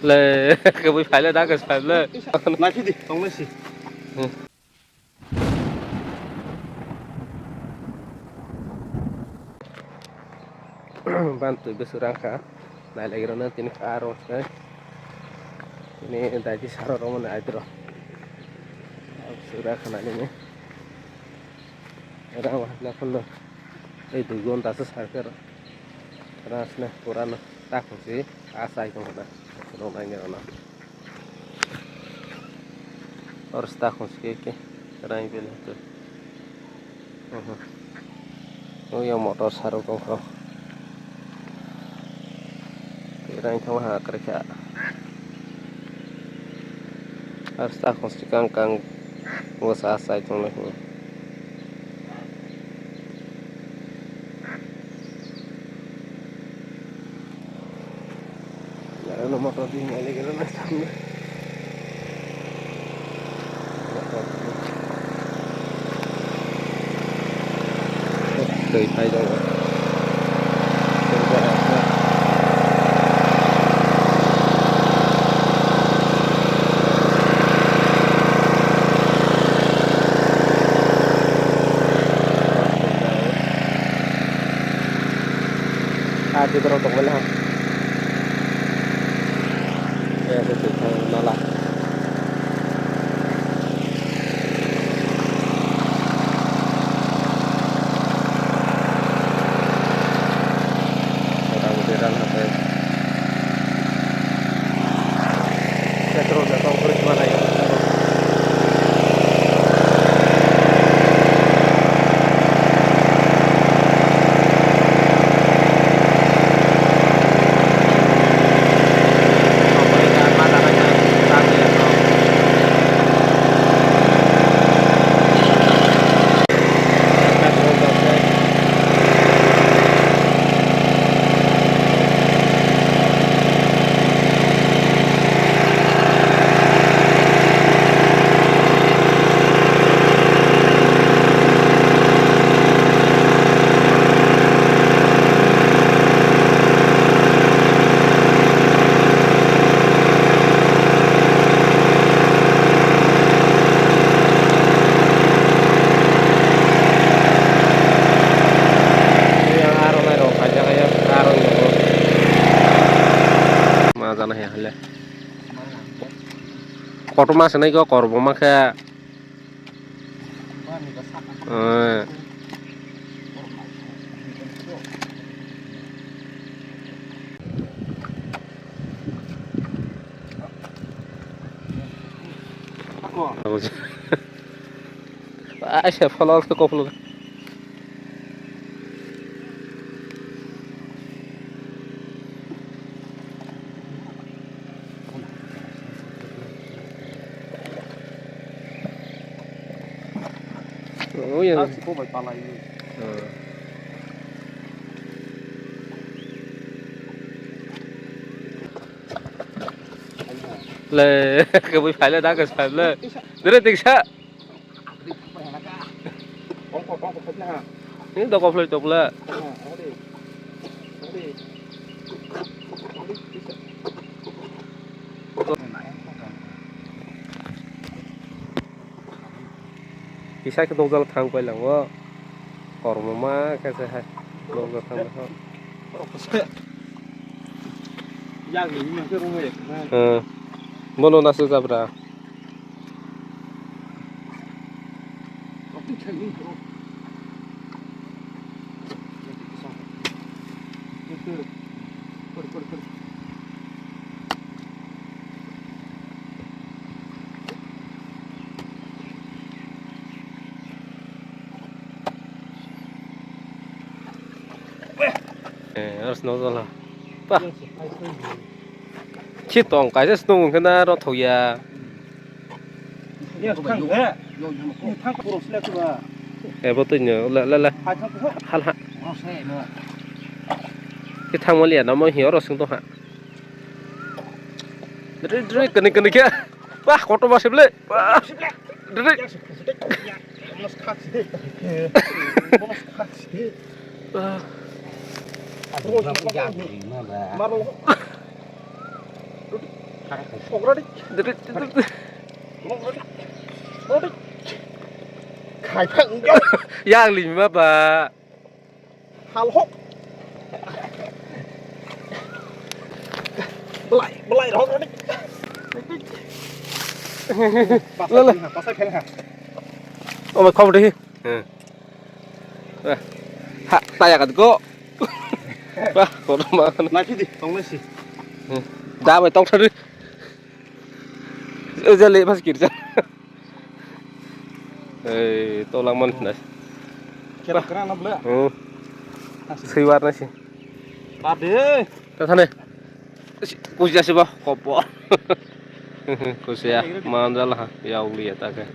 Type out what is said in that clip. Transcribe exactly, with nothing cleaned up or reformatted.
Le, kebui phaile da, kebui phaile. Naikhe di, tongnai si. Ban twi bwswk rang kha. Nailai rwna tini kha aro se. Tini daidi saro rwmani aidro. Bwswk rang kha nai nini. Rang hapna phunno. Ei dui gonta se sar khe rw. Rang sne pura no ta khungsi a sai tong kha na. Rw nai rw na. Oro sita khungsi khe khe raing bele tu. Oho. O yang motor sarok tong kho. Raing thang ha kre kha. Oro sita khungsi kang kang o sa sai tong lai. Ano motor di ngai lagi na samne. Twi phai jago. Ah, di borok tongmani ha. Eh, twi thang nala. Motamoti rang hatai. Petrol da kok kwrwi manai. Yang aro nai rok kajak ya, aro nai rok. Ma jana he hale. Kotorma se nai ko korbo ma khe. Eh. Aisa follow ke koplo. Oh, ya. Ah, si ko bai palai ni. Hmm. Le, kebui phaile da, kebui phaile. Dere tiksa. Ini doko phlai tokla. Kisa khe nokjal thang pai lango. Kormo ma khe se hai nokjal thang pai. Yang ini mah ke rumah ya. Eh. Bono nasu jabra. Eh, harus nozol ha. Pah. Si tong kaisa si tong wngkhe na aro thokya. Ebo twi no, le, le, le. Hal ha. Khe thangmaliya namo hi oro sung tong ha. Dre, dre, kani, kani khe. Wah, kotor ma se ble. Wah. Dre. Wah. Ogrodi. Ogrodi. Ogrodi. Khai phang. Yang lima ba. Hal hok. Belai, belai, hok, hok. Pasai phen ha, pasai phen ha. Oh, my God. Hmm. Eh, ha, taya kat go. Bah, kotor ma. Nai phidi, tong nai si. Hmm. Da bai tong thari. Eh, jale, pas kirja. Eh, to langman nai. Kira kira na bla. Hmm. Siwar nai si. Tade. Ta thane. Kusia si ba, kopo. Kusia, manjal ha, ya uli ya ta ke.